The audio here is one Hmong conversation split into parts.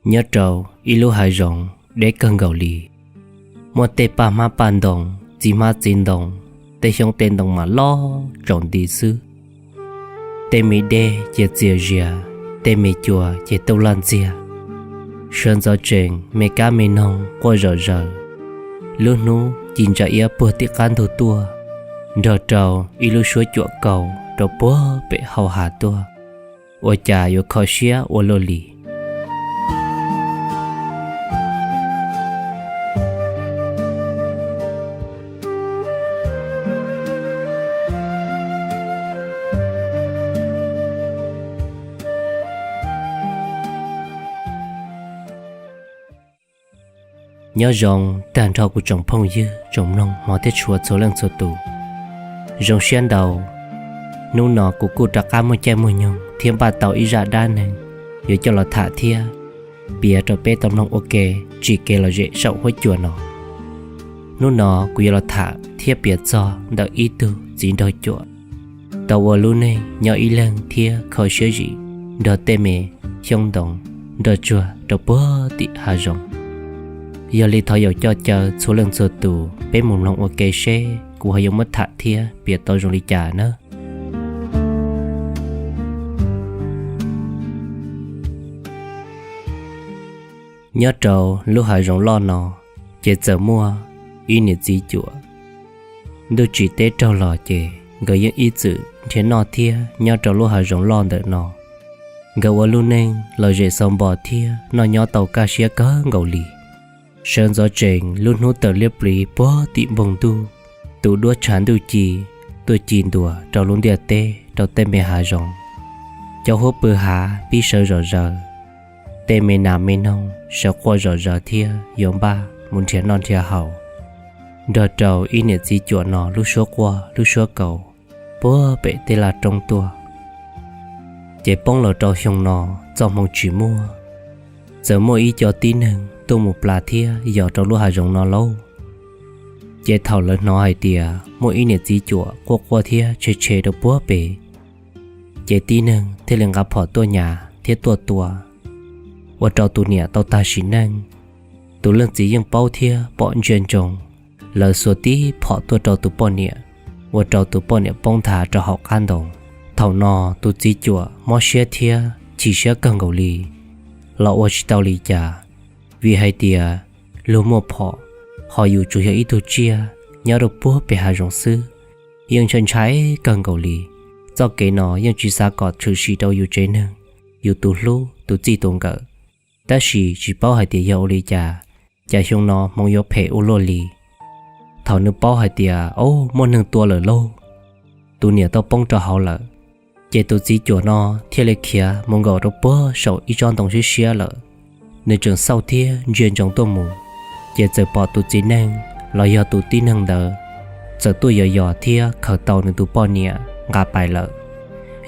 Nyob rau ib lub hav zoov deb kawg nkaus li, muaj tej paj hmab paj ntoo, txiv hmab txiv ntoo, tej xyoob tej ntoo mas loj tsaus nti xwb. Tej me dej ces txias zias, tej me cua ces tuj laj ntxiag. Sawv ntxov tsees me kab me noog quaj zom zaws, lub hnub ci ntsa iab puag tim qab ntug tuaj, nrog rau ib lub suab cuam kaus rau puag pem hau hav tuaj, ua cas yuav kho siab ua luaj li. Nyob zoo tag nrho kuv tsoom phooj ywg tsoom mloog hmov thiab tshua txhua leej txhua tus. Zoo siab ntau, hnub no kuv kuj rov qab muaj caij muaj nyoog thiab npaj tau ib zaj dab neeg yuav coj los tham thiab piav rau peb tau mloog ua ke tsim kev lom zem saum huab cua no. Hnub no kuv yuav los tham thiab piav txog ntawm ib tug txiv nraug cuam tau ua lub neej nyob ib leeg thiab kho siab zim nrog tej me xyoob ntoo nroj tsuag rau puag tim hav zoov. Yog li thov yaum coj caw txhua leej txhua tus peb mus mloog ua ke seb kuv ho yuav muab tham thiab piav tau zoo li cas nawb. Nyob rau lub hav zoov loj no, ces txawm muaj ib niam txiv cuam. Ntuj tsim teb raug los ces nkawd yeej ib txwm nrhiav noj thiab nyob rau lub hav zoov loj ntawm no. Nkawd ua lub neej lom zem xau npo thiab noj nyob tau kaj siab kawg nkaus li. Sawv ntxov tsees lub hnub tawm liab pliv puag tim npoo ntuj, tus duab tshav ntuj ci tuaj ci ntua rau lub ntiaj teb rau tej me hav zoov. Cov huab pw hav pib sawv zom zaws, tej me nas me noog sawv quaj zom zaws thiab yuav npaj mus nrhiav noj nrhiav haus, nrog rau ib niam txiv cuam no lub suab quaj lub suab kaus puag pem tej laj roob tuaj. Ces poob los rau xyoo no, txoj hmoo tsis muaj, txawm muaj ib co tib neeg tuaj mus plas thiab yos rau lub hav zoov no lauj. Ces thaum lawv hnov hais tias muaj ib niam txiv cuam quaj quaj thiab tshe tshe rau puag pem, ces tib neeg thiaj li nqa phom tuaj nyas thiab tuaj tua, ua rau tus niam tau tag sim neej. Tus leej txiv yeej paub thiab pom ntsia ntsoov, lawv xuas tib phom tuaj rau tus poj niam, ua rau tus poj niam poob nthav rau hauv qab ntoo. Thaum no tus txiv cuam mob siab thiab chim siab kawg nkaus li, los ua tsis tau li cas, vim hais tias luag muaj phom, ho yus tsuas yog ib tug tsiaj nyob rau puag pem hav zoov xwb, yeej ntshai ntshai kawg nkaus li. Txoj kev no yeej tsis xav kom tshwm sim rau yus tsev neeg, yus tus hlub tus txij tus nkawm. Tab sis tsis paub hais tias yog ua li cas, cas xyoo no hmoov yuav phem ua luaj li. Thaum nws paub hais tias, au, muaj neeg tua lawm lauj, tus niam tau poob rau hauv lawm, ces tus txiv cuam no thiaj li khiav mus nkaum rau puag saum ib tsob ntoo siab siab lawm. Nws tseem xauj thiab ntsia ntsoov tuaj mus, ces txawm pom tus txiv neej los yog tus tib neeg ntawd txawm tuaj yos yos thiab khaws tau nws tus poj niam nqa pais lawm.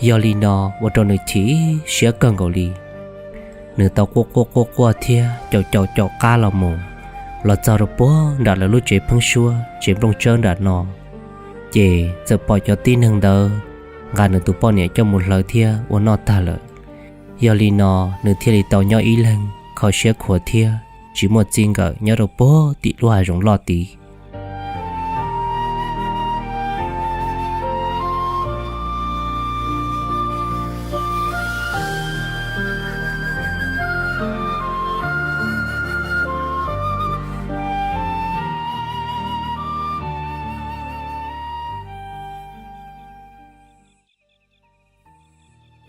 Yog li no ua rau nws chim siab kawg nkaus li. Nws tau quaj quaj quaj quaj thiab caum caum caum qab los mus, los txog rau puag nram lawv lub tsev pheeb suab tsev nplooj tsawb nram no, ces txawm pom cov tib neeg ntawd nqa nws tus poj niam coj mus hlawv thiab ua noj tag lawm. Yog li no nws thiaj li tau nyob ib leeg kho siab khuav thiab tsis muaj txij nkawm nyob rau puag tim lub hav zoov loj tid.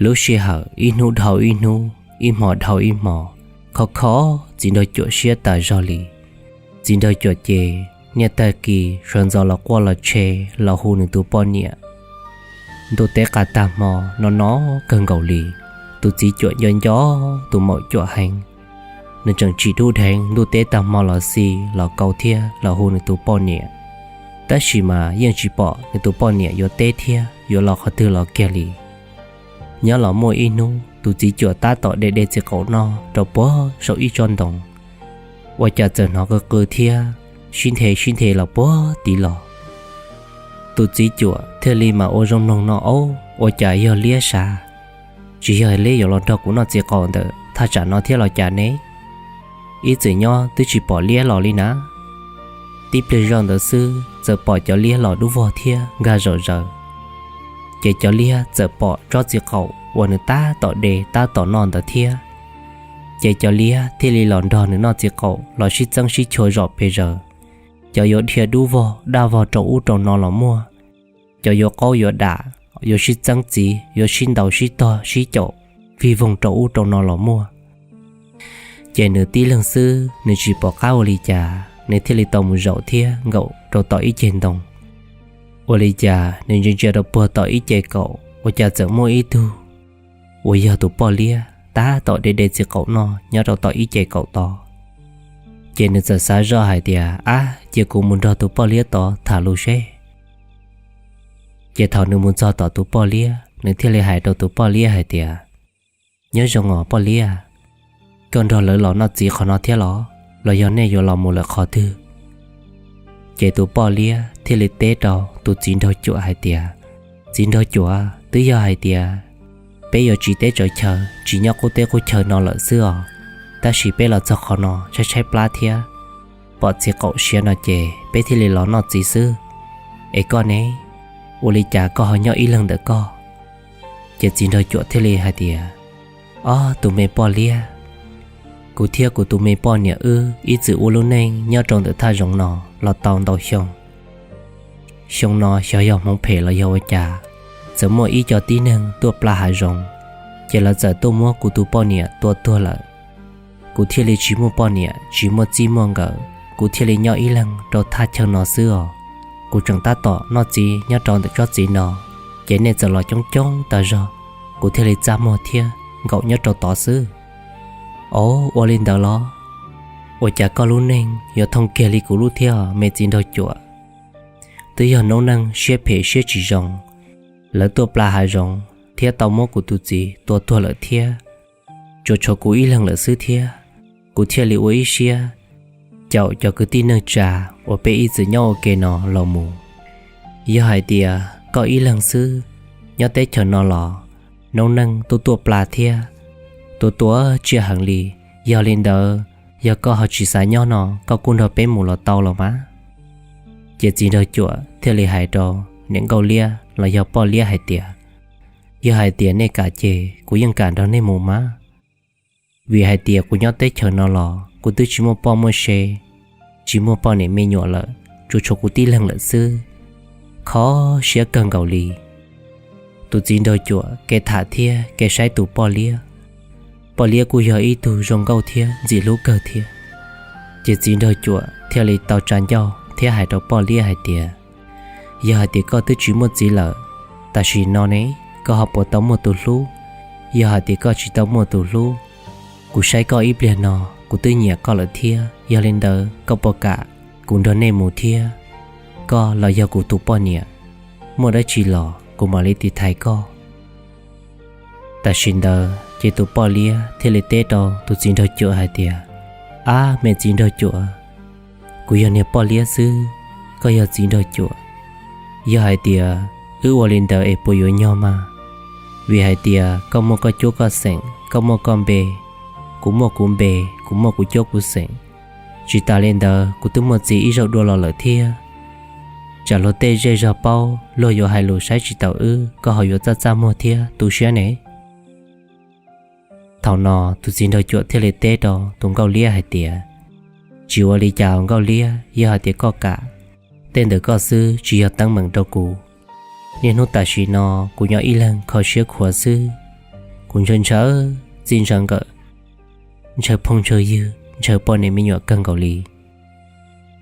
Lub sij hawm ib hnub dhau ib hnub, ib hmo dhau ib hmo, khov kho txiv nraug cuam siab tas zog li. Txiv nraug cuam ces niaj tag kis sawv ntxov los quaj los tshe los hu nws tus poj niam. Ntuj teb qas tag hmo no no kawg nkaus li, tus txiv cuam nco nco tus maum cuam heev. Nws tseem tsim dub dheev ntuj teb tag hmo los xi los kau thiab los hu nws tus poj niam, tab sis mas yeej tsis pom nws tus poj niam yuav teb thiab yuav los qhov twg los kiag li. Nyob los muaj ib hnub tus txiv cuam tab tom de de txiv qaum noj rau puag saum ib tsob ntoo, ua cas txawm hnov qw qw thiab sib nthe sib nthe los puag tid los. Tus txiv cuam thiaj li mam ua zoo mloog no, au, ua cas yog liab sav, tsis yog liab yuav los nrog kuv noj txiv qaum ntawm thaj tsam no thiab los cas ne? ib txwm nyob twb tsis pom liab los li na. Tib pliag zoj ntawd xwb txawm pom cov liab los dub vog thiab nkag zom zaws. Ces cov liab txawm pom tsob txiv qaum uas nws tab tom de tab tom noj ntawd thiab. Ces cov liab thiaj li los nrog nws noj txiv qaum los sib txeeb sib chua zom pes zaws. Cov yuav dhia dub vog daj vog rau ub rau no los muaj, cov yuav qaub yuav dam, yuav sib txeeb txiv, yuav sib ntaus sib tog sib caum vij voog rau ub rau no los muaj. Ces nws tib leeg xwb nws tsis pom qab ua li cas, nws thiaj li tau mus zaum thiab nkaum rau tom ib ceg ntoo. Ua li cas nws ntsia ntsia rau puag tom ib ce kaum ua cas txawm muaj ib tug uas yog tus poj liab tab tom de de txiv qaum noj nyob rau tom ib ce kaum tod. Ces nws txawm xav zoj hais tias, ab, cia kuv mus nrog tus poj liab tod tham lus seb. Ces thaum nws mus txog tom tus poj liab, nws thiaj li hais rau tus poj liab hais tias, nyob zoo os poj liab, koj nrog lawv los noj txiv qhov no thiab los, los yog nej yuav los mus lawm qhov twg? Ces tus poj liab thiaj li teb rau tus txiv nraug cuam hais tias, txiv nraug cuam, twb yog hais tias peb yuav tsiv teb tsaws chaw tsis nyob qub teb qub chaw no lawm xwb os, tab sis peb los txog qhov no tshaib tshaib plab thiab pom txiv qaum siav no ces peb thiaj li los noj txiv xwb. Es koj ne, ua li cas koj ho nyob ib leeg ntawm koj? Ces txiv nraug cuam thiaj li hais tias, ob tug me poj liab, kuv thiab kuv tus me poj niam wb ib txwm ua lub neej nyob rau ntawm thaj zoov no los tau ntau xyoo. Xyoo no xyov yog hmoov phem los yog ua cas, txawm muaj ib co tib neeg tuaj pla hav zoov, ces lawv txawm tuaj muab kuv tus poj niam tua tuag lawm. Kuv thiaj li tsis muaj poj niam tsis muaj txij muaj nkawm, kuv thiaj li nyob ib leeg rau thaj chaw no xwb os. Kuv tseem tab tom noj txiv nyob rau ntawm tsob txiv no, ces nej txawm los coob coob tas zog, kuv thiaj li txaj muag thiab nkaum nyob rau tod xwb. Au, ua li ntawd los? Ua cas koj lub neej yuav thooj kiag li kuv lub thiab me txiv nraug cuam? Twb yog noob neej siab phem siab tsis zoo, lawv tuaj pla hav zoov thiab tau muab kuv tus txiv tua tuag lawm thiab, tsuas tshuav kuv ib leeg lawm xwb thiab, kuv thiaj li ua ib siab caum cov kwv tij neej tsa uas peb ib txwm nyob ua ke no los mus. Yog hais tias koj ib leeg xwb nyob teb chaws no los noob neej tuaj tuaj pla thiab, tua tua tsiaj heev li. Yog li ntawd, yog koj ho tsis xav nyob no koj kuj nrog peb mus los tau los mas. Ces txiv nraug cuam thiaj li hais rau niam nkauj liab los yog poj liab hais tias, yog hais tias nej kam ces kuv yeej kam nrog nej mus mas. Vim hais tias kuv nyob teb chaws no los kuv twb tsis muaj poj muaj se, tsis muaj poj niam me nyuam lawm, tsuas tshuav kuv tib leeg lawm xwb. Kho siab kawg nkaus li. Tus txiv nraug cuam kev tham thiab kev saib tus poj liab. Poj liab kuj yog ib tug zoo nkauj thiab ntxim hlub kawg thiab. Ces txiv nraug cuam thiaj li tau tsa ncauj thiab hais rau poj liab hais tias, yog hais tias koj twb tsis muaj txiv lawm, tam sim no ne koj ho puas tau muaj tus hlub? Yog hais tias koj tsis tau muaj tus hlub, kuv saib koj ib pliag no kuv twb nyiam koj lawm thiab. Yog li ntawd koj puas kam kuv nrog nej mus thiab? Koj los yog kuv tus poj niam, muaj dab tsi los kuv mam li tiv thaiv koj. Tam sim ntawd ces tus poj liab thiaj li teb rau tus txiv nraug cuam hais tias, ab, me txiv nraug cuam, kuv yog niag poj liab xwb, koj yog txiv nraug cuam. Yog hais tias wb ua li ntawd es puas yuav nyog mas? Vim hais tias koj muaj koj cuab koj xeem, koj muaj koj npe, kuv muaj kuv npe, kuv muaj kuv cuab kuv xeem. Tsis tas li ntawd kuv twb muaj txiv ib zaug dua los lawm thiab. Tsam luag tej zej zog paub luag yuav hais lus saib tsis taus wb, koj ho yuav txaj txaj muag thiab tu siab ne. Thaum no tus txiv nraug cuam thiaj li teb rau tus nkauj liab hais tias, tsis ua li cas nkauj liab, yog hais tias koj kam, tej ntawm koj xwb tsis yog teeb meem rau kuv. Niaj hnub tam sim no kuv nyob ib leeg kho siab khuav xwb, kuv ntshaw ntshaw txij ntshaw nkawm, ntshaw phooj ntshaw ywg, ntshaw poj niam me nyuam kawg nkaus li.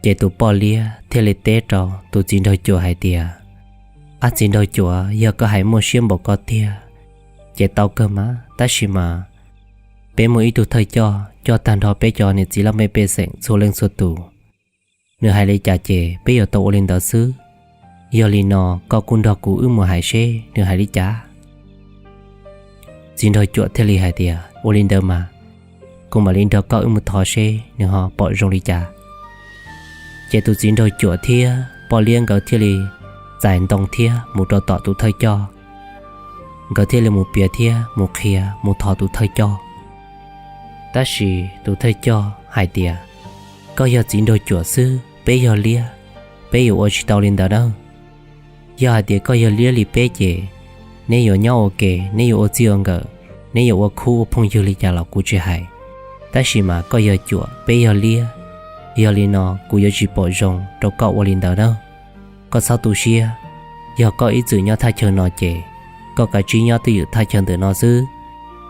Ces tus poj liab thiaj li teb rau tus txiv nraug cuam hais tias, ab, txiv nraug cuam, yog koj hais muaj siab npaum ko tiag ces tau kawg mas, tab sis mas peb muaj ib tug thawj coj coj tag nrho peb cov niam txiv laj mej pej xeem txhua leej txhua tus. Nws hais li cas ces peb yuav tau ua li ntawd xwb. Yog li no koj kuj nrog kuv wb mus hais seb nws hais li cas. Txiv nraug cuam thiaj li hais tias, ua li ntawd mas, kuv mam li nrog koj wb mus thov seb nws ho pom zoo li cas. Ces tus txiv nraug cuam thiab poj liab nkawd thiaj li txais ntoo thiab mus rau tom tus thawj coj. Nkawd thiaj li mus piav thiab mus qhia mus thov tus thawj coj. Tab sis tus thawj coj hais tias, koj yog txiv nraug cuam xwb, peb yog liab, peb yuav ua tsis tau li ntawd nawb. Yog hais tias koj yog liab li peb ces neb yuav nyob ua ke, neb yuav ua txij ua nkawm, neb yuav ua khub ua phooj ywg li cas los kuv tsis hais. Tab sis mas koj yog cuam, peb yog liab, yog li no kuv yuav tsis pom zoo rau koj ua li ntawd nawb. Koj txhob tu siab, yog koj ib txwm nyob thaj chaw no ces koj kav tsij nyob twj ywm thaj chaw ntawm no xwb.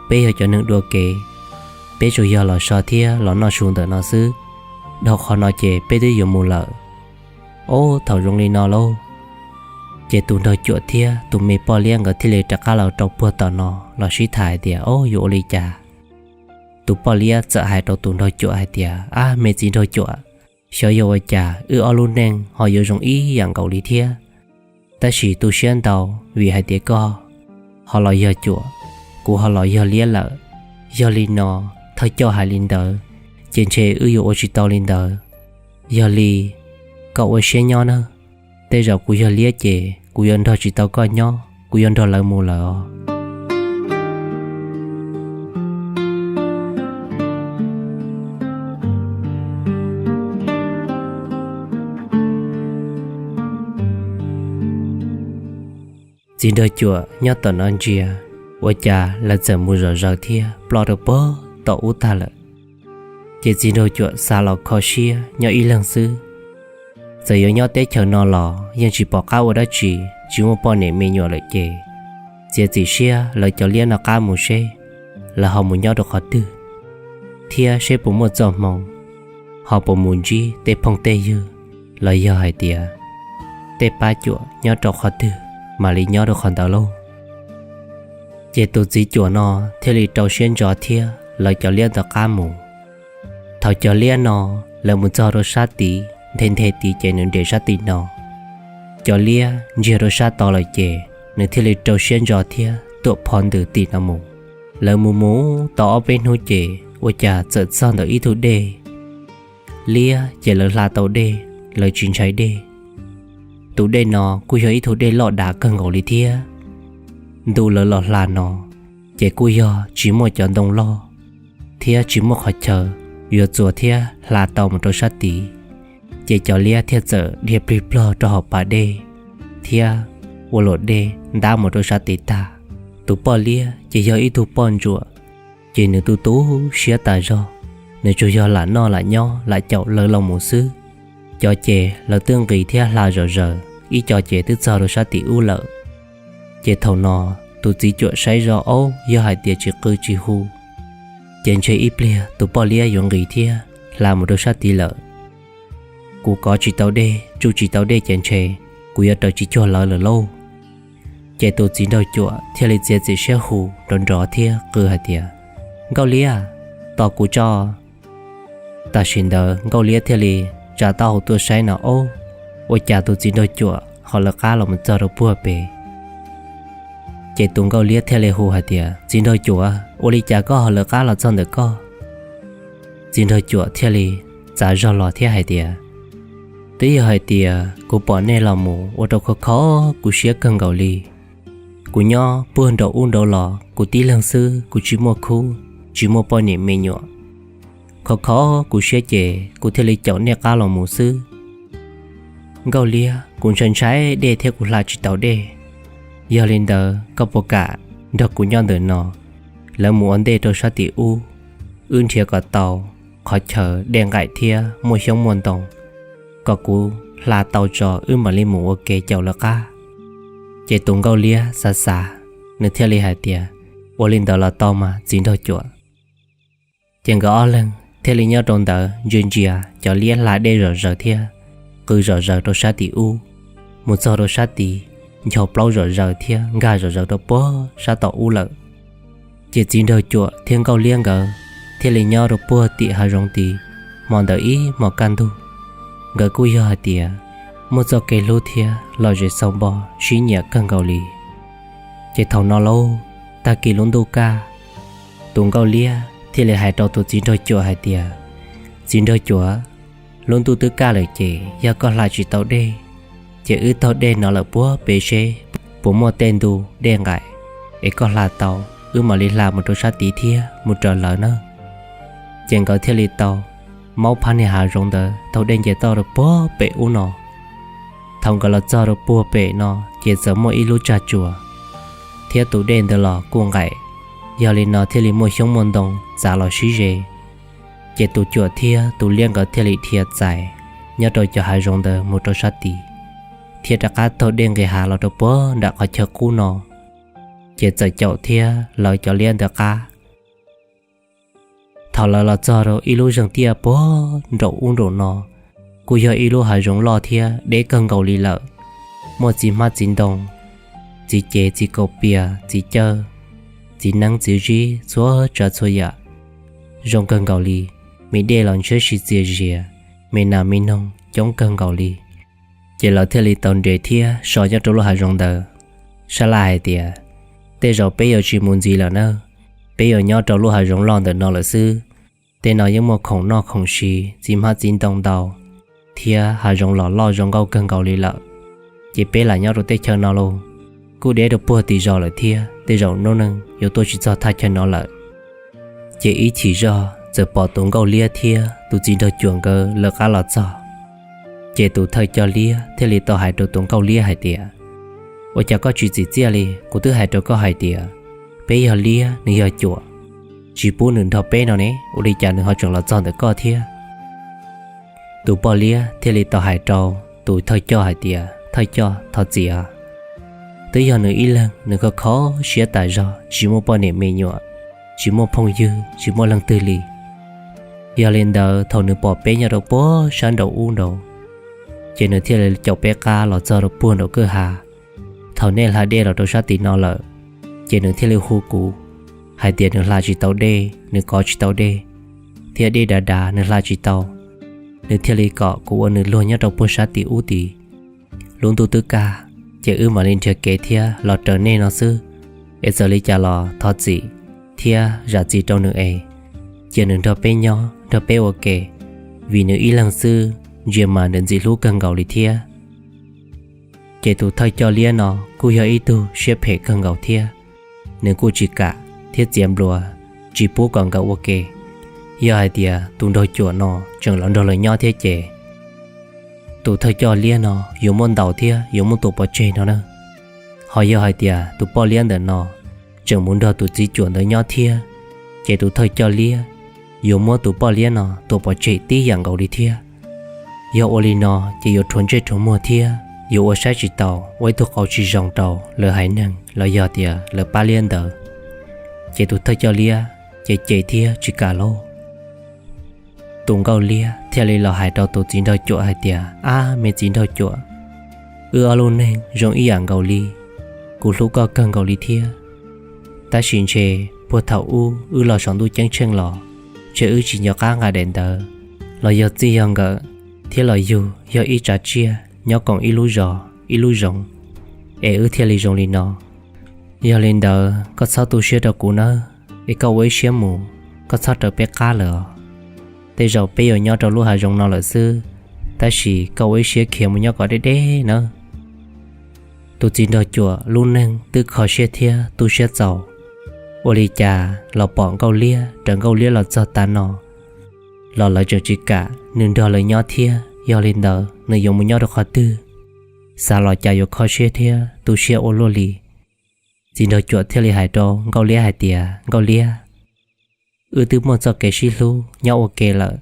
Peb yog cov neeg dua kev, peb tsuas yog los so thiab los noj su ntawm no xwb. Dhau qhov no ces peb twb yuav mus lawm. Ob, thaum zoo li no lauj, ces tus nraug cuam thiab tus me poj liab nkawd thiaj li rov qab los rau puag tom no los sib tham hais tias, ob, yuav ua li cas? Tus poj liab txawm hais rau tus nraug cuam hais tias, ab, me txiv nraug cuam, xyov yuav ua cas wb ob lub neej ho yuav zoo ib yam nkaus li thiab. Tab sis tu siab ntau, vim hais tias koj ho los yog cuam, kuv ho los yog liab lawm. Yog li no, thawj coj hais li ntawd, ces ntshe wb yuav ua tsis tau li ntawd. Yog li, koj ua siab nyob nawb, tej zaum kuv yog liab ces kuv yuav nrog tsis tau koj nyob, kuv yuav nrog lawv mus lawm os. Txiv nraug cuam nyob tom no ntsia, ua cas lawv txawm mus zom zaws thiab ploj rau puag tom ub tag lawm. Ces txiv nraug cuam xav los kho siab nyob ib leeg xwb. Txawm yuav nyob teb chaws no los yeej tsis pom qab ua dab tsi, tsis muaj poj niam me nyuam lawm ces txiav txim siab lawv cov liab no qab mus seb lawv ho mus nyob rau qhov twg, thiab seb puas muaj txoj hmoo ho puas mus ntsib tej phooj tej ywg, los yog hais tias tej pab cuam nyob rau qhov twg mam li nyob rau qhov ntawd lauj. Ces tus txiv cuam no thiaj li rau siab ntso thiab lawv cov liab ntawd qab mus. Thaum cov liab no lawv mus txog rau sab tid, nthe nthe tid ces nws nres sab tim no. Cov liab ntsiag rau sab tod lawm ces nws thiaj li rau siab ntso thiab tuam phov ntws tim no mus. Lawv mus mus tau ob peb hnub ces ua cas txawm txog ntawm ib tug dej. Liab ces lawv hla tau dej, lawv tsis ntshai dej. Tus dej no kuj yog ib tug dej loj dav kawg nkaus li thiab. Ntu lawv los hla no ces kuj yog tsis muaj cov ntoo loj thiab tsis muaj qhov chaw yuav txuas thiab hla tau mus rau sab tid. Ces cov liab thiaj txawm dhia plig plog rau hauv pas dej thiab ua luam dej ntab mus rau sab tid tag. Tus poj liab ces yog ib tug poj ntsuam, ces nws tu tu siab tas zog, nws tsuas yog lam noj lam nyob lam caum lawv los mus xwb. Cov ces lawv twb nqis thiab hla zom zaws, ib co ces twb txog rau sab tim ub lawm. Ces thaum no tus txiv cuam saib zoj, aub, yog hais tias tsis qw tsis hu ces ntshe ib pliag tus poj liab yuav nqis thiab hla mus rau sab tid lawm. Kuv kov tsis tau dej, tsuj tsis tau dej ces ntshe kuv yuav raws tsis cuag lawv lawm lauj. Ces tus txiv nraug cuam thiaj li txiav txim siab hu nrov nrov thiab qw hais tias, Nkauj Liab, tos kuv tso. Tam sim ntawd Nkauj Liab thiaj li tsa taub hau tuaj saib no, aub, ua cas tus txiv nraug cuam ho lawv qab los mus txog rau puag pem. Ces tus Nkauj Liab thiaj li hu hais tias, Txiv nraug cuam, ua li cas koj ho lawv qab los txog ntawm koj? Txiv nraug cuam thiaj li txav zog los thiab hais tias, Twb yog hais tias kuv pom nej los mus ua rau kho kho kuv siab kawg nkaus li. Kuv nyob puag nraum ub nraud los kuv tib leeg xwb, kuv tsis muaj khub, tsis muaj poj niam me nyuam. Kho kho kuv siab ces kuv thiaj li caum nej qab los mus xwb. Nkauj Liab, kuv ntshai ntshai dej thiab kuv hla tsis tau dej. Yog li ntawd koj puas kam nrog kuv nyob ntawm no, lawv mus ua ntej rau sab tim ub, wb nrhiav kom tau qhov chaw dej nqaim thiab muaj xyoob muaj ntoo, kom kuv hla tau tso wb mam li mus ua ke caum lawv qab. Ces tus Nkauj Liab xav xav, nws thiaj li hais tias, Ua li ntawd los tau mas txiv nraug cuam. Ces nkawd ob leeg thiaj li nyob rau ntawd ntsia ntsia cov liab hla dej zom zaws thiab qw zom zaws rau sab tim ub, mus txog rau sab tid, ncho plaub zom zaws thiab nkag zom zaws rau puag sab tom ub lawm. Ces txiv nraug cuam thiab Nkauj Liab nkawd thiaj li nyob rau puag tim hav zoov tid hmo ntawd ib hmos kaj ntug. Nkawd kuj yog hais tias muaj txoj kev hlub thiab lom zem xau npo sib nyiam kawg nkaus li. Ces thaum no lauj, tag kis lub ntuj kaj, tus Nkauj Liab thiaj li hais rau tus txiv nraug cuam hais tias, Txiv nraug cuam, lub ntuj twb kaj lawm ces yog koj hla tsis tau dej, ces wb taug dej no lawm puag pem seb puas muaj tej ntu dej nqaim, es koj hla tau, wb mam li hla mus rau sab tid thiab mus raws lawv nawb. Ces nkawd thiaj li tau maub phab niag hav zoov ntawd taug dej nce toj rau puag pem ub no. Thaum nkawd los txog rau puag pem no ces txawm muaj ib lub tsag tsuas, thiab tus dej ntawd los kuj nqaim, yog li no thiaj li muaj xyoob muaj ntoo txav los sib ze. Ces tus cuam thiab tus liab nkawd thiaj li dhia txais nyob rau cov hav zoov ntawd mus rau sab tid, thiab rov qab taug dej nqis hav los rau puag nram qhov chaw qub no, ces txawm caum thiab lawv cov liab ntawd qab. Thaum lawv los txog rau ib lub zeeg tiaj puag nraum ub nraum no, kuj yog ib lub hav zoov loj thiab deb kawg nkaus li lawm, muaj txiv hmab txiv ntoo, txiv cev txiv kaum pias txiv cawj, txiv neeb txiv zib txhua tsav txhua yam, zoo kawg nkaus li. Me dej los ntshiab si txias zias, me nas me noog coob kawg nkaus li. Ces lawv thiaj li tau nres thiab so nyob rau lub hav zoov ntawd, sab laj hais tias, tej zaum peb yuav tsis mus ntxiv lawm na, peb yuav nyob rau lub hav zoov loj ntawm no lawm xwb. Tej no yeej muaj khoom noj khoom siv txiv hmab txiv ntoo ntau, thiab hav zoov los loj zoo nkauj kawg nkaus li lawm, ces peb lam nyob rau teb chaws no lauj. Kuj deb rau puag tim zos lawm thiab, tej zaum noob neej yuav tuaj tsis txog thaj chaw no lawm. Ces ib chim zog txawm pom tus nkauj liab thiab tus txiv nraug cuam nkawd lawv qab los txog. Ces tus thawj coj liab thiaj li tau hais rau tus nkauj liab hais tias, ua cas koj tsis txim txiaj li? Kuv twb hais rau koj hais tias peb yog liab nws yog cuam, tsis pub nws nrog peb no ne, ua li cas nws ho tseem los txog ntawm koj thiab? Tus poj liab thiaj li tau hais rau tus thawj coj hais tias, thawj coj, thov txim os, twb yog nws ib leeg nws kho kho siab tas zog tsis muaj poj niam me nyuam, tsis muaj phooj ywg tsis muaj leej twg li. Yog li ntawd thaum nws pom peb nyob rau puag sab nraum ub nraud, ces nws thiaj li caum peb qab los txog rau puag nraum kwj ha. Thaum nej hla dej los rau sab tim no lawm, ces nws thiaj li hu kuv hais tias nws hla tsis tau dej, nws kov tsis tau dej, thiab dej dav dav nws hla tsis tau. Nws thiaj li kom kuv ua nws luag nyob rau puag sab tim ub tid. Lub ntuj twb kaj, ces wb mam li nrhiav kev thiab los raws nej no xwb, es txawm li cas los thov txim thiab zam txim rau nws es cia nws nrog peb nyob nrog peb ua ke, vim nws ib leeg xwb ntsia mas nws ntxim hlub kawg nkaus li thiab. Ces tus thawj coj liab no kuj yog ib tug siab phem kawg nkaus thiab, nws kuj tsis kam thiab txiav npluav tsis pub kom nkawd ua ke. Yog hais tias tus nraug cuam no tseem los nrog lawv nyob thiab ces tus thawj coj liab no yuav muab ntaus thiab yuav muab tua pov tseg no na. Ho yog hais tias tus poj liab ntawm no tseem mus nrog tus txiv cuam ntawd nyob thiab, ces tus thawj coj liab yuav muab tus poj liab no tua pov tseg tib yam nkaus li thiab. Yog ua li no ces yuav rhuav ntsej rhuav muag thiab yuav ua saib tsis taus ua ib tug qauv tsis zoo rau lawv haiv neeg los yog tias lawv pab liab ntawd. Ces tus thawj coj liab ces cem thiab tsis kam lauj. Tus nkauj liab thiaj li los hais rau tus txiv nraug cuam hais tias, ab, me txiv nraug cuam, wb ob lub neej zoo ib yam nkaus li, kuv hlub koj kawg nkaus li thiab, tab sis ntshe puag thaum ub wb los saum ntuj ceeb tsheej los, ntshe wb tsis nco qab nqa daim ntawv los yog txij yog nkawm thiab los yug yog ib tsav tsiaj nyob koom ib lub zos ib lub zoov, es wb thiaj li zoo li no. Yog li ntawd koj txhob tu siab rau kuv nawb, es koj ua ib siab mus, koj txhob raws peb qab lawm os. Tej zaum peb yuav nyob rau lub hav zoov no lawm xwb, tab sis koj ua ib siab khiav mus nyob kom deb deb nawb. Tus txiv nraug cuam lub neej twb kho siab thiab tu siab txaus, ua li cas los pom nkauj liab raws nkauj liab los txog tav no los lawv tseem tsis kam nws nrog lawv nyob thiab, yog li ntawd nws yuav mus nyob rau qhov twg? Xav los cas yuav kho siab thiab tu siab ua luaj li. Txiv nraug cuam thiaj li hais rau nkauj liab hais tias, nkauj liab, wb twb muaj txoj kev sib hlub nyob ua ke lawm,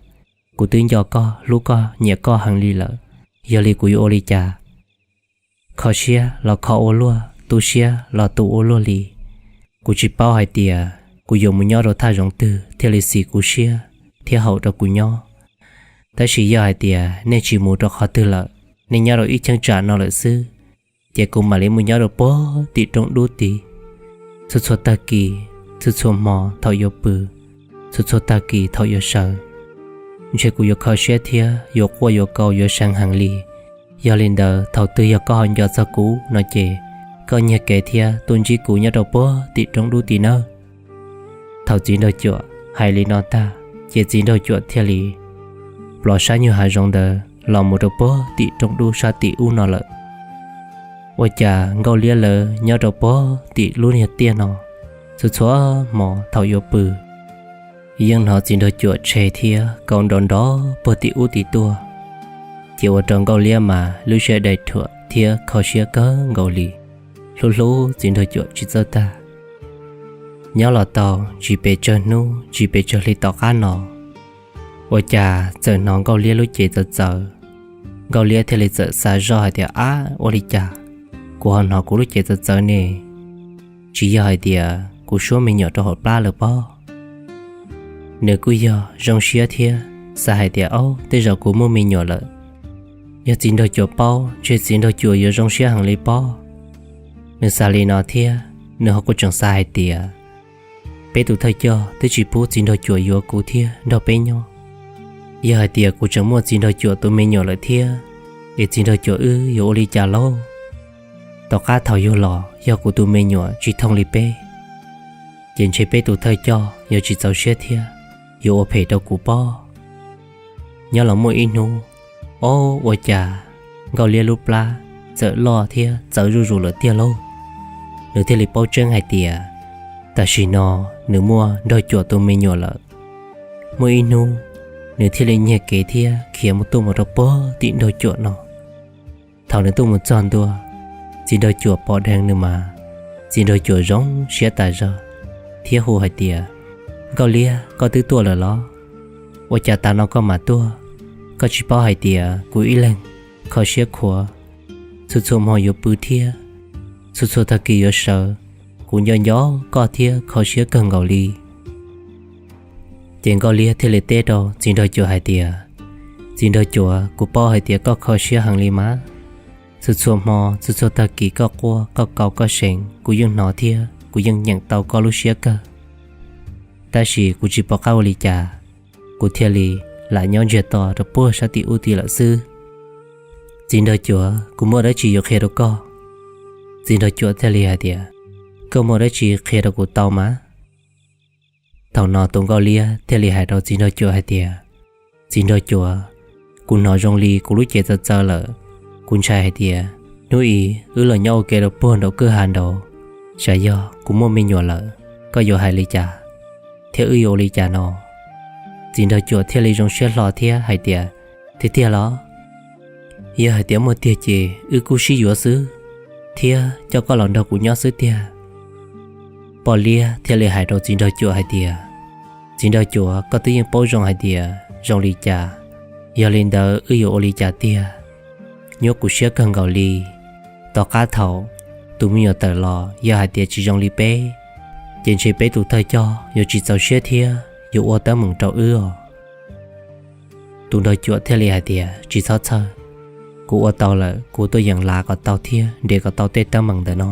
kuv twb nco koj hlub koj nyiam koj heev li lawm, yog li kuv yuav ua li cas? Kho siab los kho ua luaj, tu siab los tu ua luaj li. Kuv tsis paub hais tias kuv yuav mus nyob rau thaj zoov twg thiaj li xis kuv siab thiab haum rau kuv nyob. Tab sis yog hais tias nej tsis mus rau qhov twg lawm, nej nyob rau ib cheeb tsam no lawm xwb, ces kuv mam li mus nyob rau puag tim roob dub tid. Txhua txhua tag kis, txhua txhua hmo thaum yuav pw, txhua txhua tag kis thaum yuav sawv, ntshe kuv yuav kho siab thiab yuav quaj yuav kaus yuav seev heev li. Yog li ntawd thaum twg yog koj ho nco txog kuv no ces koj nyiag kev thiab tuaj ntsib kuv nyob rau puag tim roob dub tid nawb. Thaum txiv nraug cuam hais li no tag, ces txiv nraug cuam thiaj li plov sab nyuag hav zoov ntawd los mus rau puag tim roob dub sab tim ub no lawm. Ua cas nkauj liab lawv nyob rau puag tim lub niag tiaj no, txhua txhua hmo thaum yuav pw, Yeej hnov txiv nraug cuam tshe thiab kaus nrov nrov puag tim ub tim tuaj, ces ua rau Nkauj Liab mas lub siab dai rhuam thiab kho siab kawg nkaus li, hlub hlub txiv nraug cuam tsis txawj tag. Nyob los tau tsis pes tsawg hnub tsis pes tsawg hli tom qab no, ua cas txawm hnov Nkauj Liab lub cev txawv txawv. Nkauj Liab thiaj li txawm xav zoj hais tias, Ab, ua li cas kuv ho hnov kuv lub cev txawv txawv ne? Tsis yog hais tias kuv suab me nyuam rau hauv plab lawm pob? Nws kuj yog zoo siab thiab xav hais tias, Aub, tej zaum kuv muaj me nyuam lawm. Yog txiv nraug cuam paub ntshe txiv nraug cuam yuav zoo siab heev li pob. Nws xav li no thiab nws ho kuj tseem xav hais tias, Peb tus thawj coj twb tsis pub txiv nraug cuam yuav kuv thiab nrog peb nyob. Yog hais tias kuv tseem muaj txiv nraug cuam tus me nyuam lawm thiab, es txiv nraug cuam wb yuav ua li cas lauj? Tom qab thaum yug los yog kuv tus me nyuam tsis thooj li peb, ces ntshe peb tus thawj coj yuav tsis txaus siab thiab yuav ua phem rau kuv pob. Nyob los muaj ib hnub, ob, ua cas Nkauj Liab lub plab txawm loj thiab txawv zuj zus lawm tiag lauj. Nws thiaj li paub tseeb hais tias tam sim no nws muaj nraug cuam tus me nyuam lawm. Muaj ib hnub, nws thiaj li nyiag kev thiab khiav mus tuaj mus rau puag tim nraug cuam no. Thaum nws tuaj mus txog ntua, txiv nraug cuam pom dheev nws mas, txiv nraug cuam zoo siab tas zog thiab hu hais tias, Nkauj Liab, koj twb tuaj lawm los? Ua cas tas no koj mam tuaj? Koj tsis paub hais tias kuv ib leeg kho siab khuav, txhua txhua hmo yuav pw thiab txhua txhua tag kis yuav sawv, kuv nco nco koj thiab kho siab kawg nkaus li. Ces Nkauj Liab thiaj li teb rau txiv nraug cuam hais tias, Txiv nraug cuam, kuv paub hais tias koj kho siab heev li mas. Txhua txhua hmo txhua txhua tag kis koj quaj koj kaus koj seev kuv yeej hnov thiab kuv yeej nyeem tau koj lub siab kawg. Tab sis kuv tsis pom qab ua li cas, kuv thiaj li lam nyob ntsiag to rau puag sab tim ub tid lawm xwb. Txiv nraug cuam, kuv muaj dab tsi yuav qhia rau koj. Txiv nraug cuam thiaj li hais tias, Koj muaj dab tsi qhia rau kuv tau mas? Thaum no tus Nkauj Liab thiaj li hais rau txiv nraug cuam hais tias, Txiv nraug cuam, kuv hnov zoo li kuv lub cev txawv txawv lawm. Kuv ntshai hais tias hnub ib wb los nyob ua ke rau puag nraum kwj ha nraud, tsam yog kuv muaj me nyuam lawm, koj yuav hais li cas, thiab wb yuav ua li cas no? Txiv nraug cuam thiaj li zoo siab hlo thiab hais tias, Tiag tiag los? Yog hais tias muaj tiag ces wb kuj sib yuav xwb, thiab coj koj los nrog kuv nyob xwb tiag. Poj Liab thiaj li hais rau txiv nraug cuam hais tias, Txiv nraug cuam, koj twb yeej paub zoo hais tias zoo li cas, yog li ntawd wb yuav ua li cas tiag? Nyuaj kuv siab kawg nkaus li. Tom qab thaum tus me nyuam tawm los yog hais tias tsis zoo li peb, ces ntshe peb tus thawj coj yuav tsis txaus siab thiab yuav ua teeb meem rau wb os. Tus nraug cuam thiaj li hais tias, Tsis txhob txhawj, kuv ua tau lawm, kuv tuaj yeem lav kom tau thiab nres kom tau tej teeb meem ntawm no.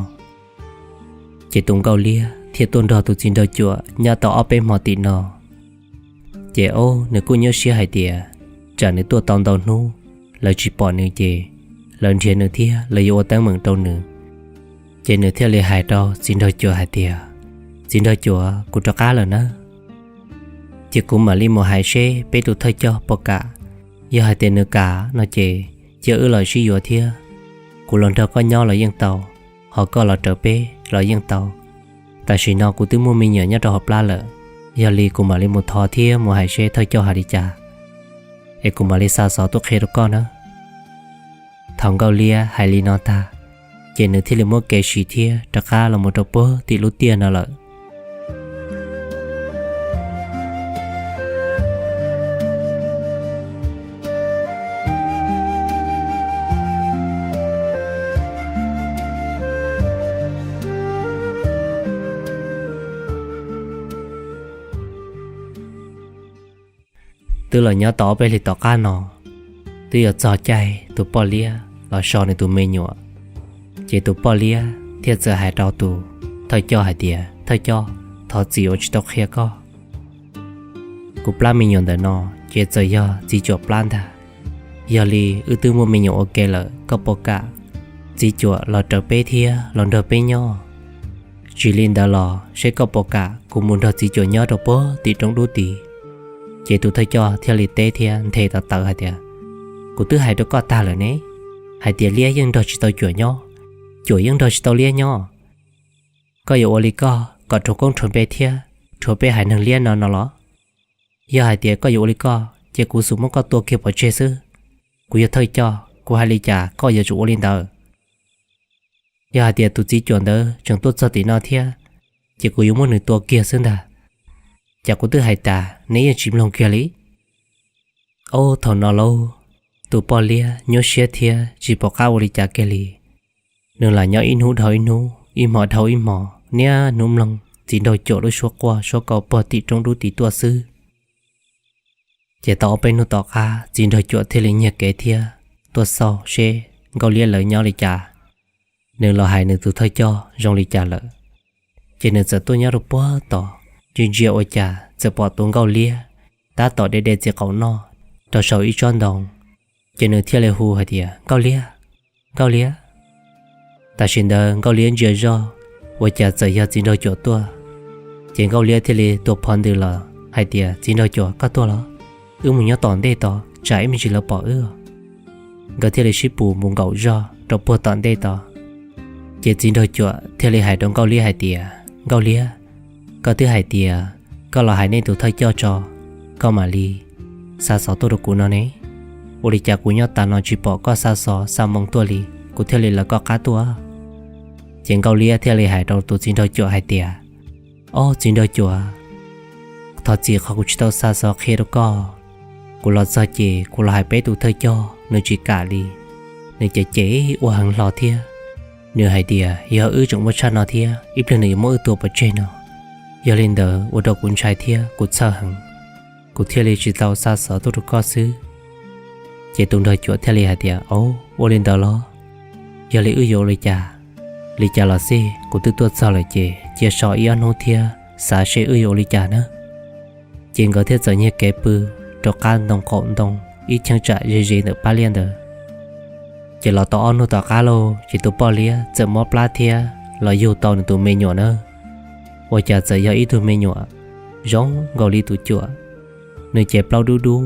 Ces tus Nkauj Liab thiaj tuaj nrog tus txiv nraug cuam nyob tau ob peb hmo tim no. Ces ob, nws kuj nyuaj siab hais tias tsam nws tuaj tau ntau hnub, lawv tsis pom nws ces lawv nrhiav nws thiab lawv yuav ua teeb meem rau nws. Ces nws thiaj li hais rau txiv nraug cuam hais tias, Txiv nraug cuam, kuv rov qab lawm nawb. Ces kuv mam li mus hais seb peb tus thawj coj puas kam. Yog hais tias nws kam no ces cia wb los sib yuav thiab. Kuv los nrog koj nyob los yeej tau, ho koj los raws peb los yeej tau. Tam sim no kuv twb muaj me nyuam nyob rau hauv plab lawm, yog li kuv mam li mus thov thiab mus hais seb thawj coj hais li cas, es kuv mam li xa xov tuaj qhia rau koj na. Thaum Nkauj Liab hais li no tag, ces nws thiaj li muab kev sim thiab rov qab los mus rau puag tim lub tiaj no lawm. Twb los nyob tau ob peb hlis tom qab no, twb yuav txog caij tus poj liab los so nws tus me nyuam. Ces tus poj liab thiaj txawm hais rau tus thawj coj hais tias, Thawj coj, thov txim uas tsis tau qhia koj. Kuv plab me nyuam ntawm no ces txawm yog txiv cuam plab ntag. Yog li wb twb muaj me nyuam ua ke lawm, koj puas kam txiv cuam los raws peb thiab los nrog peb nyob? Tsis li ntawd los seb koj puas kam kuv mus nrog txiv cuam nyob rau puag tim roob dub tid. Ces tus thawj coj thiaj li teb thiab nthe tawv tawv hais tias, Kuv twb hais rau koj tag lawm ne, hais tias liab yeej nrog tsis tau cuam nyob, cuam yeej nrog tsis tau liab nyob. Koj yuav ua li koj kom rhuav koob rhuav npe thiab rhuav peb haiv neeg liab no no los? Yog hais tias koj yuav ua li koj ces kuv xub muab koj tua kiag pov tseg xwb. Kuv yog thawj coj, kuv hais li cas koj yuav tsum ua li ntawd. Yog hais tias tus txiv cuam ntawd tseem tuaj txog tim no thiab, ces kuv yuav muab nws tua kiag xwb ntag. Cas kuv twb hais tas neb yeej tsis mloog kiag li. Ob thaum no lauj, tus poj liab nyuaj siab thiab tsis pom qab ua li cas kiag li. Nws lam nyob ib hnub dhau ib hnub, ib hmo dhau ib hmo, niaj hnub mloog txiv nraug cuam lub suab quaj suab kaus puag tim roob dub tid tuaj xwb. Ces tau ob peb hnub tom qab txiv nraug cuam thiaj li nyiag kev thiab tuaj xauj seb Nkauj Liab lawv nyob li cas, nws los hais nws tus thawj coj zoo li cas lawm. Ces nws txawm tuaj nyob rau puag tom, ntsia ntsia ua cas txawm pom tus Nkauj Liab tab tom de de txiv qaum noj rau saum ib tsob ntoo. Ces nws thiaj li hu hais tias, Nkauj Liab, Nkauj Liab. Tam sim ntawd Nkauj Liab ntsia zoj, ua cas txawm yog txiv nraug cuam tuaj. Ces Nkauj Liab thiaj li tua phov ntws los hais tias, Txiv nraug cuam, koj tuaj los? Wb mus nyob tom ntej tod, tsam ib me ntsis lawv pom wb. Nkawd thiaj li sib pus mus nkaum zog rau puag tom ntej tod. Ces txiv nraug cuam thiaj li hais rau Nkauj Liab hais tias, Nkauj Liab, koj twb hais tias koj los hais nej tus thawj coj tso, koj mam li xa xov tuaj rau kuv no ne. Ua li cas kuv nyob tas no tsis pom koj xa xov xa moo tuaj li, kuv thiaj li lawv koj qab tuaj. Ces Nkauj Liab thiaj li hais rau tus txiv nraug cuam hais tias, Ob, txiv nraug cuam, thov txim qhov kuv tsis tau xa xov qhia rau koj. Kuv los txog ces kuv los hais peb tus thawj coj, nws tsis kam li. Nws cem cem ua heev hlo thiab. Nws hais tias yog wb tseem muaj tshaj no thiab ib pliag nws yuav muab wb tua pov tseg no. Yog li ntawd ua rau kuv ntshai thiab kuv txhawj heev, kuv thiaj li tsis tau xa xov tuaj rau koj xwb. Ces tus nraug cuam thiaj li hais tias, Au, ua li ntawd los? Yog li wb yuav ua li cas? Li cas los xij, kuv twb tuaj txog lawm ces cia so ib ob hnub thiab xav seb wb yuav ua li cas na. Ces nkawd thiaj txawm nyiag kev pw rau qab ntoo qaum ntoo ib cheeb tsam ze ze ntawm pab liab ntawd. Ces los tau ob hnub tom qab lauj, ces tus poj liab txawm mob plab thiab los yug tau nws tus me nyuam na. Ua cas txawm yog ib tug me nyuam zoo nkaus li tus cuam, nws ces plaub dub dub,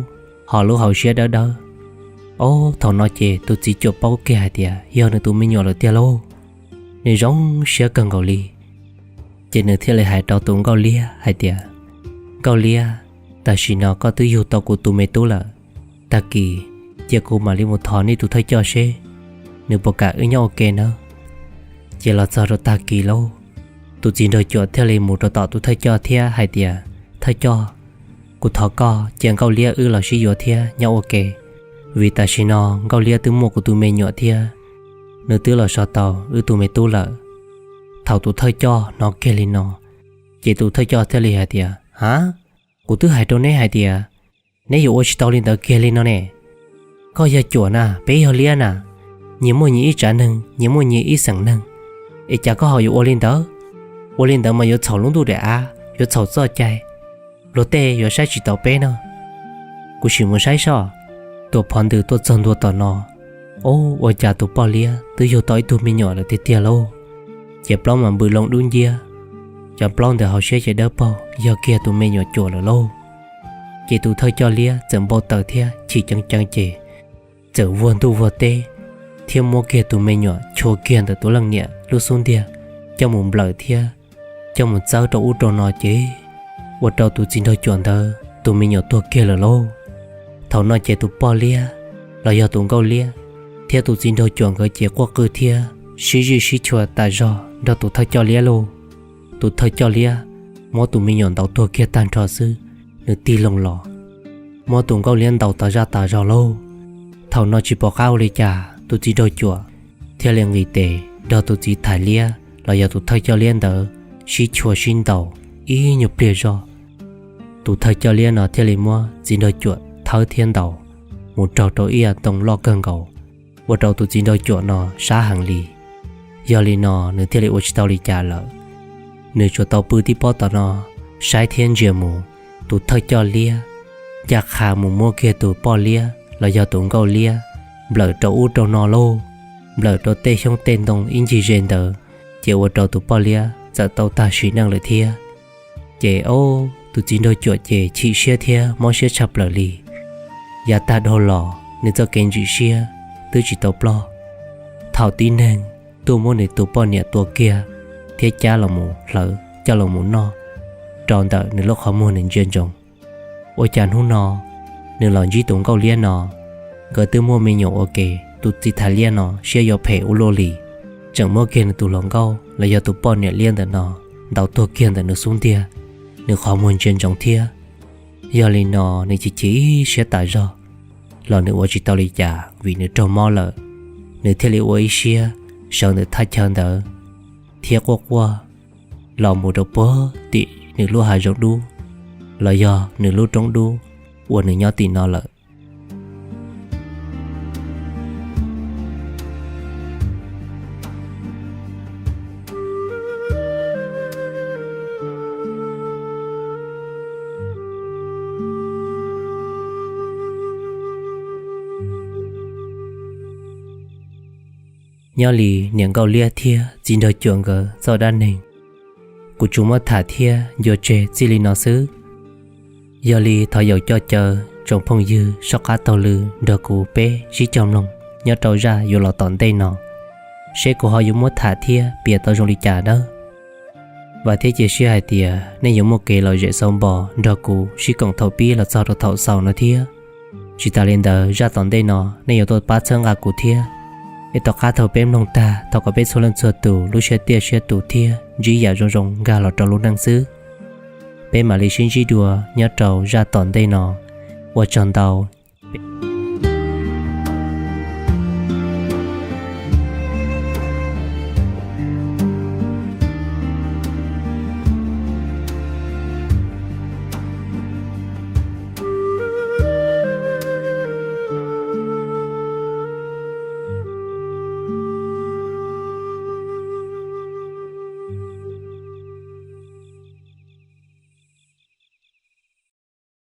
ho lub hauv siab dawb dawb. Ob, thaum no ces tus txiv cuam paub kiag hais tias yog nws tus me nyuam lawm tiag lauj. Nws zoo siab kawg nkaus li. Ces nws thiaj li hais rau tus Nkauj Liab hais tias, Nkauj Liab, tam sim no koj twb yug tau kuv tus me tub lawm. Tag kis cia kuv mam li mus thov nej tus thawj coj seb nws puas kam wb nyob ua ke nawb. Ces los txog rau tag kis lauj, tus txiv nraug cuam thiaj li mus rau tom tus thawj coj thiab hais tias, Thawj coj, kuv thov koj cia Nkauj Liab wb los sib yuav thiab nyob ua ke, vim tam sim no Nkauj Liab twb muaj kuv tus me nyuam thiab nws twb los so tau wb tus me tub lawm. Thaum tus thawj coj hnov kiag li no, ces tus thawj coj thiaj li hais tias, Ha, kuv twb hais rau neb hais tias neb yuav ua tsis tau li ntawd kiag li no ne. Koj yog cuam na, peb yog liab na, nyias muaj nyias ib tsav neeg, nyias muaj nyias ib xeem neeg, es cas koj ho yuav ua li ntawd? Ua li ntawd mas yuav txhaum lub ntuj daim av, yuav txhaum txoj cai, luag tej yuav saib tsis taus peb no. Kuv sim mus saib soj. Tua phov ntws tuaj txog ntua tom no, ob, ua cas tus poj liab twb yug tau ib tug me nyuam lawm tiag tiag lauj. Ces plaub mas npws loo dub nciab, cov plaub ntawm hauv siab ces dawb paug, yog kiag tus me nyuam cuam lawm lauj. Ces tus thawj coj liab txawm npau taws thiab chim ceev ceev ces txawm vuag ntuj vuag teb thiab muab kiag tus me nyuam chua kiag ntawm tus leej niam lub xub ntiag coj mus nplawm thiab coj mus txawb rau ub rau no ces ua rau tus txiv nraug cuam ntawd tus me nyuam tuag kiag lawm lauj. Thaum no ces tus poj liab los yog tus nkauj liab thiab tus txiv nraug cuam nkawd ces quaj qw thiab sib zij sib chua tas zog nrog tus thawj coj liab lauj. Tus thawj coj liab muab tus me nyuam ntaus tuag kiag tag nrho xwb, nws tig loo los muab tus nkauj liab ntaus tas zaj tas zog lauj. Thaum no tsis pom qab ua li cas, tus txiv nraug cuam thiaj li nqis tes nrog tus txiv thais liab los yog tus thawj coj liab ntawd sib chua sib ntaus ib nyuag pliag zog. Tus thawj coj liab no thiaj li muab txiv nraug cuam thawb thiab ntaus mus raug rau ib yam ntoo loj kawg nkaus, ua rau tus txiv nraug cuam no sab heev li. Yog li no nws thiaj li ua tsis tau li cas lawm. Nws tsuas tau pw tib pob tom no saib thiab ntsia mus, tus thawj coj liab ncaj qha mus muab kiag tus poj liab los yog tus nkauj liab nplawm rau ub rau no lauj, nplawm rau tej xyoob tej ntoo ib ncig ze ntawd, ces ua rau tus poj liab txawm tau tag sim neej lawm thiab. Ces ob, tus txiv nraug cuam ces chim siab thiab mob siab tshaj plaws li. Yav tag dhau los nws txoj kev ntsim siab twb tsis tau ploj. Thaum tib neeg tuaj muab nws tus poj niam tua kiag thiab cab los mus hlawv coj los mus noj rau ntawm nws lub qhov muag nws ntsia ntsoov. Ua cas hnub no nws los ntsib tus nkauj liab no, nkawd twb muaj me nyuam ua ke, tus txiv thas liab no siab yuav phem ua luaj li, tseem muab kiag nws tus hluas nkauj los yog tus poj niam liab ntawm no ntaus tuag kiag ntawm nws xub ntiag, nws qhov muag ntsia ntsoov thiab. Yog li no nws chim chim ib siab tas zog, los nws ua tsis tau li cas vim nws raug mob lawm. Nws thiaj li ua ib siab sawv ntawm thaj chaw ntawd thiab quaj quaj los mus rau puag tim nws lub hav zoov dub los yog nws lub roob dub uas nws nyob tim no lawm. Nyob li niam nkauj liab thiab txiv nraug cuam nkawd txoj dab neeg, kuv tsuas muab tham thiab ncua tseg txij li no xwb. Yog li thov yaum coj caw tsoom phooj ywg soj qab taug lw nrog kuv peb sib cog mloog nyob rau zaj yuav los tom ntej no, seb kuv ho yuav muab tham thiab piav tau zoo li cas nawb. Vam thiab cia siab hais tias nej yuav muaj kev lom zem xau npo nrog kuv sib koom thaum pib los txog rau thaum xaus no thiab. Tsis tas li ntawd, zaj tom ntej no nej yuav tuaj pab txhawb nqa kuv thiab. Nej tom qab thaum peb mloog tag, thov kom peb txhua leej txhua tus lub siab tiaj siab tus thiab ntsib yam zoo zoo nkag los rau lub neej xwb. Peb mam li sib ntsib dua nyob rau zaj tom ntej no. Ua tsaug ntau,